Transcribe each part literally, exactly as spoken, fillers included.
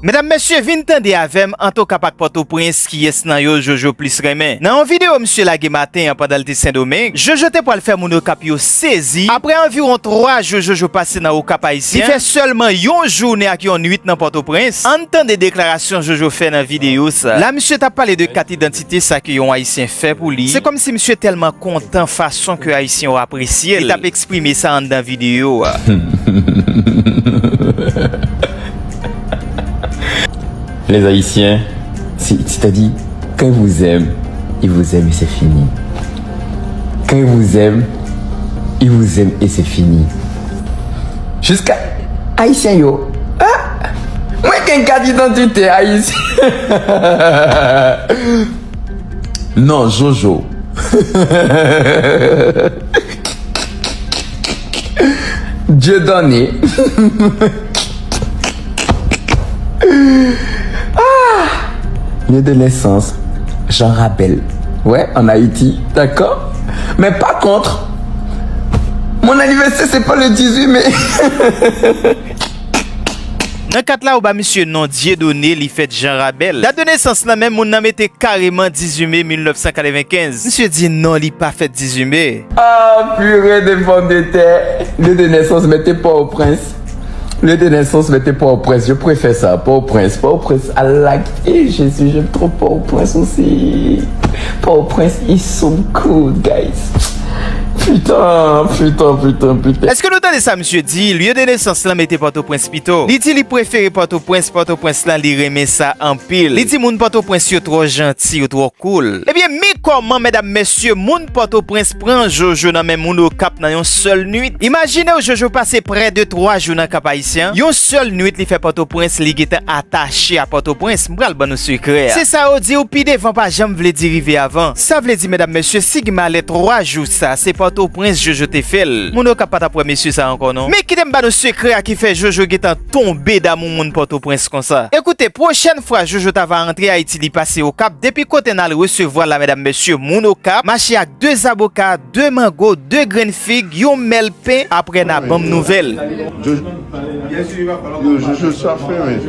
Medam, mesye, vin tande avè m, Antokap ak Pòtoprens, kiyès nan yo Jojo plis renmen? Nan yon videyo misye lage maten an pandan l te Sendomeng, Jojo te pral fè moun Okap yo sezi. Apre anviwon twa jou Jojo pase nan Okap Ayisyen, li fè sèlman yon jounen ak yon nwit nan Pòtoprens. Ann tande deklarasyon Jojo fè nan videyo sa. La, misye t ap pale de kat idantite sa ke yon Ayisyen fè pou li. Se kòmsi misye tèlman kontan fason ke Ayisyen yo apresye l. Li t ap eksprime sa anndan videyo a. Les Haïtiens, c'est, c'est-à-dire, quand ils vous aiment, ils vous aiment et c'est fini. Quand ils vous aiment, ils vous aiment et c'est fini. Jiska Ayisyen yo. Ah! Mwen gen kat idantite Ayisyen. Non, Jojo. Dieudonné. Ah! Lieu de naissance, Jean Rabel. Ouais, en Haïti, d'accord? Mais par contre, mon anniversaire, c'est pas le dix-huit mai. Nan kat la, ou ba misye non Dieudonné, li fèt Jan Rabèl. Dat de nesans lan menm, moun nan mete kareman dizuit me mil nèf san katrevenkenz. Misye di non, li pa fèt dizuit me. Ah, purée de pommes de terre. Lieu de naissance, mete Pòtoprens. Lieu de naissance, mete Pòtoprens. Je préfère ça. Pòtoprens, Pòtoprens, I like. Eh, Jésus, j'aime trop Port-au-Prince aussi. Port-au-Prince is so cool, guys. Putain, putain, putain, putain. Èske nou tande sa misye di? Lieu de naissance lan mete Pòtoprens pito. Li di li prefere Pòtoprens, Pòtoprens lan li renmen sa anpil. Li di moun Pòtoprens yo twò janti, yo twò cool. Ebyen, mi kòman, medam, mesye, moun Pòtoprens pran Jojo nan men moun Okap nan yon sèl nwit. Imajine w, Jojo pase prè de twa jou nan Kap Ayisyen. Yon sèl nwit li fè Pòtoprens, li gentan atache a Pòtoprens. M pral ban nou sekrè a. Se sa yo di w, pi devan pa janm vle di rive avan. Sa vle di, medam, mesye, si gen malè twa jou sa, se Pòtoprens Jojo te fè l. Moun Okap pa t ap wè mesye sa ankò non. Men kite m ba nou sekrè a ki fè Jojo gentan tonbe damou moun Pòtoprens konsa. Ekoute, pwochèn fwa Jojo ta va antre Ayiti, li pase Okap, depi kote n al resevwa l la, medam, mesye, moun Okap, mache ak de zaboka, de mango, de grenn fig, yon mèl pen, apre n a ban m nouvèl. Yo, Jojo sa fè, men.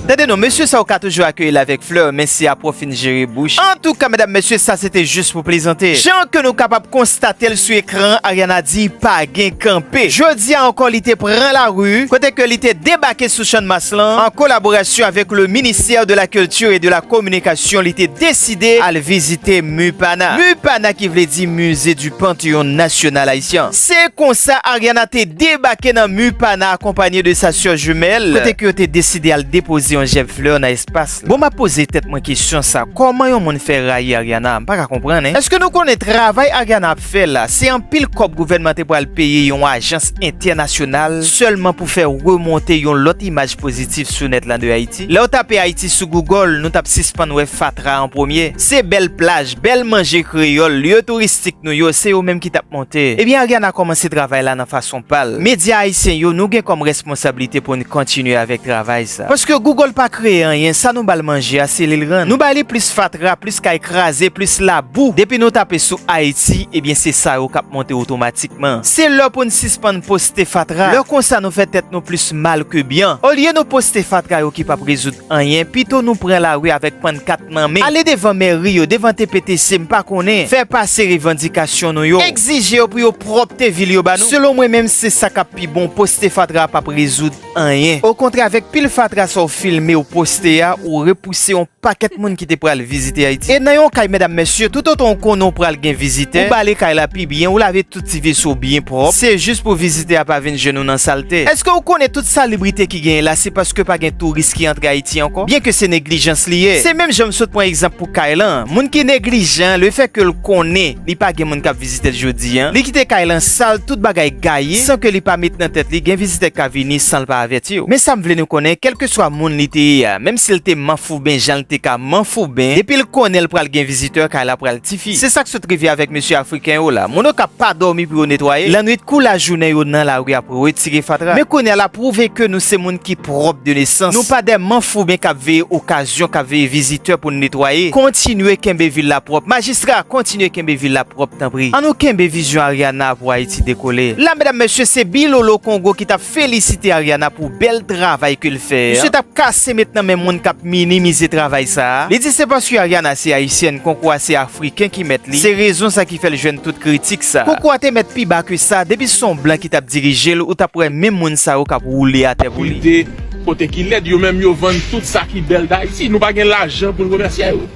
Tande non, mesye sa ou ka toujou akeyi l avèk flè, men se apre w fin jere bouch. Antouka, medam, mesye, sa se te jis pou plezante. Jan ke nou kapab konstate l sou ekran, Ariana di pa gen kanpe. Jodi a ankò, li te pran lari, kote ke li te debake sou Channmas lan, an kolaborasyon avèk le ministère de la Culture et de la Communication, li te deside al vizite Mupana. Mupana ki vle di Musée du Panthéon National Haïtien. Se konsa Ariana te debake nan Mupana akonpanye de sa sè jimèl, kote ke yo te deside al depoze yon jèb flè nan espas la. Bon, m ap poze tèt mwen kesyon sa, kòman yon moun fè rayi Ariana? M pa ka konprann, en. Èske nou konnen travay Ariana ap fè la, se anpil kòb gouvènman te pral peye yon ajans entènasyonal sèlman pou fè remonte yon lòt imaj pozitif sou nèt lan de Ayiti? Lè w tape Ayiti sou Google, nou t ap sispann wè fatra an premye. Se bèl plaj, bèl manje kreyòl, lye touristik nou yo, se yo menm ki t ap monte. Ebyen, Ariana kòmanse travay la nan fason pa l. Medya ayisyen yo, nou gen kòm responsablite pou n kontinye avèk travay sa. Paske Google pa kreye anyen, sa nou ba l manje a, se li l rann. Nou ba li plis fatra, plis kay kraze, plis labou. Depi nou tape sou Ayiti, ebyen, se sa yo k ap monte otomatikman. Se lè pou n sispann poste fatra. Lè konsa, nou fè tèt nou plis mal ke byen. Olye nou poste fatra yo ki p ap rezoud anyen, pito nou pran lari avèk pannkat nan men. Ale devan mèri yo, devan T P T C, m pa konnen. Fè pase revandikasyon nou yo. Egzije yo pou yo pwòpte vil yo ba nou. Selon mwen menm, se sa k ap pi bon. Poste fatra a p ap rezoud anyen. Okontrè, avèk pil fatra sa w filme, w poste a, ou repouse yon pakèt moun ki te pral vizite Ayiti. E nan yon kay, medam, mesye, toutotan w konnen w pral gen vizitè, ou bale kay la pi byen, ou lave tout ti veso byen pwòp. Se jis pou vizitè a pa vin jwenn ou nan salte. Èske w konnen tout salibrite ki genyen la, se paske pa gen touris ki antre Ayiti ankò? Byenke se neglijans li ye. Se menm jan m sot pran egzanp pou kay lan. Moun ki neglijan, lefètke l konnen li pa gen moun k ap vizite l jodi a, li kite kay lan sal, tout bagay gaye, san ke li pa met nan tèt li gen vizitè k ka vini san l pa avèti w. Men sa m vle nou konnen, kèlkeswa moun li te ye a, menm si l te manfouben jan l te ka manfouben, depi l konnen l pral gen vizitè, la pral tifi. Se sa k sot rive avèk mesye afriken yo la. Moun yo k ap pa dòmi pou yo netwaye. Lannwit kou lajounen yo nan lari ap retire fatra. Men kounye a la pwouve ke nou se moun ki pwòp de nesans. Nou pa de manf oubyen k ap veye okazyon, k ap veye vizitè pou n netwaye. Kontinye kenbe vil la pwòp. Majistra, kontinye kenbe vil la pwòp, tanpri. Ann nou kenbe vizyon Ariana pou Ayiti dekole. La, medam, mesye, se Bilolo Kongo ki t ap felisite Ariana pou bèl travay ke l fè a. Misye t ap kase met nan men moun k ap minimize travay sa a. Li di se paske Ariana se ayisyèn, konkou a se afriken ki mèt li. Se rezon sa ki fè l jwenn tout kritik sa a. Konkou a te mèt pi ba ke sa, depi se yon blan ki t ap dirije l, ou t ap wè menm moun sa yo k ap woule atè pou li. Kote ki lèd, yo menm yo vann tout sa ki bèl d Ayiti. Nou pa gen lajan pou n remèsye yo.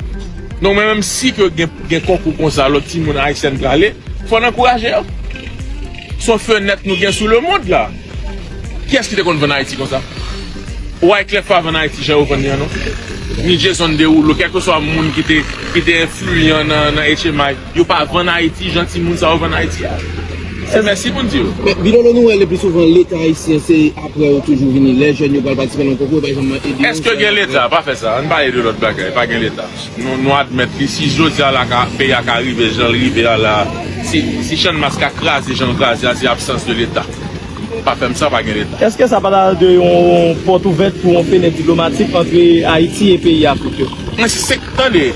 Donk, mwen menm, si ke gen, gen konkou konsa, lòt timoun ayisyèn prale, fò n ankouraje yo. Se yon fenèt nou gen sou lemonn la. Kiyès ki te konn vann Ayiti konsa? Wyclef pa vann Ayiti jan yo vann li an, non. Ni Jason Derulo, kèlkeswa moun ki te, ki te enfliyan nan, nan H M I, yo pa vann Ayiti jan timoun sa yo vann Ayiti a. Se mèsi pou n di yo. Men, Bilolo, nou wè le pli souvan, Leta ayisyen, se apre yo toujou vini. Lè jèn yo pral patisipe nan konkou, pa egzanp, nan ede yo. Èske gen Leta? Pa fè sa. Ann pale de lòt bagay. Pa gen Leta. Nou, nou admèt li. Si jodi a la ka, peyi a ka rive jan l rive a la, si, si Channmas ka kraze jan l kraze a, se absans de Leta. Pa fè m sa, pa gen Leta. Èske sa pa ta de yon pòt ouvèt pou yon fenèt diplomatik ant Ayiti e peyi Afrik yo? Men se, se, tande,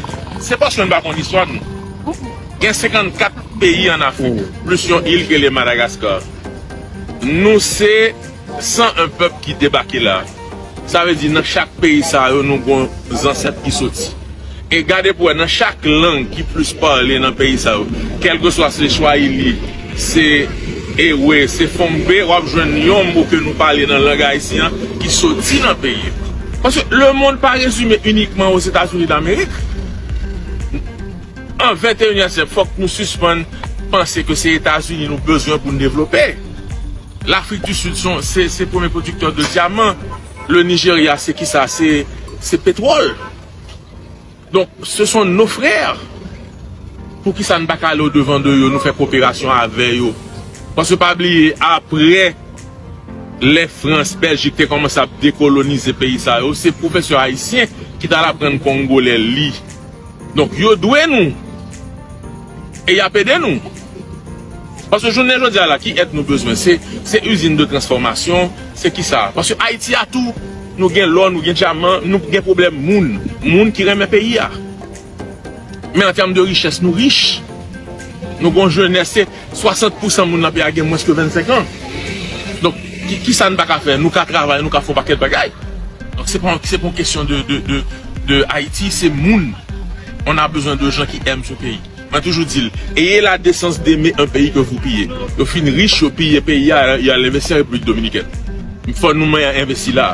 se paske n pa konn istwa nou. Gen senkannkat peyi ann Afrik, plis yon il ki rele Madagaskar. Nou se san en pèp ki debake la. Sa vle di, nan chak peyi sa yo, nou gon zansèt ki soti. E gade pou wè, nan chak lang ki plis pale nan peyi sa yo, kèlkeswa se Swahili, se Ewe, se Fongbe, w ap jwenn yon mo ke nou pale nan lang ayisyen an ki soti nan peyi yo. Paske lemonn pa rezime inikman Ozetazini Damerik. An venteyinyèm syèk, fòk nou sispann panse ke se Etazini nou bezwen pou n devlope. Lafrik di Sid se, se, se premye pwodiktè de dyaman. Le Nigeria, se kisa? Se, se petwòl. Donk, ce sont nos frères. Poukisa n pa ka ale odevan de yo, nou fè koperasyon avè yo? Paske pa bliye, apre lè Frans, Bèljik te kòmanse ap dekolonize peyi sa yo, se pwofesè ayisyen ki t al aprann kongolè li. Donk, yo dwe nou. E y ap ede nou. Paske jounen jodi a la, ki èd nou bezwen? Se, se izin de transfòmasyon, se kisa? Paske Ayiti a tou, nou gen lò, nou gen dyaman, nou gen pwoblèm moun. Moun ki renmen peyi a. Men an tèm de richès, nou rich. Nou gon jenès, se swasant pousan moun nan peyi a gen mwens ke vennsenk an. Donk, ki, kisa n pa ka fè? Nou ka travay, nou ka fè yon pakèt bagay. Donk, se pa, se pa yon kesyon de, de, de, de Ayiti, se moun. On a besoin de gens qui aiment ce pays. Mwen toujou di l, ayez la décence d'aimer un pays que vous pillez. Yo fin rich, yo piye peyi a, y al envesti an Repiblik Dominikèn. Fò nou menm envesti la.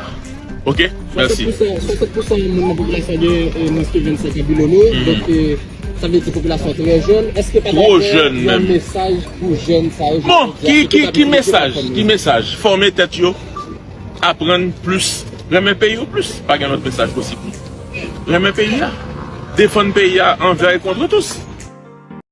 Ok? Mèsi. Swasant pousan, swasant pousan moun nan popilasyon gen, eh, mwens ke vennsenk an, Bilolo. Donk, eh, sa vle di popilasyon trè jèn. Èske pa ta gen yon mesaj pou jèn sa yo? Bon, ki, ki, ki mesaj? Ki mesaj? Fòme tèt yo. Aprann plis, renmen peyi w plis. Pa gen lòt mesaj posib. Renmen peyi a. Defann peyi a anvè e kont tous.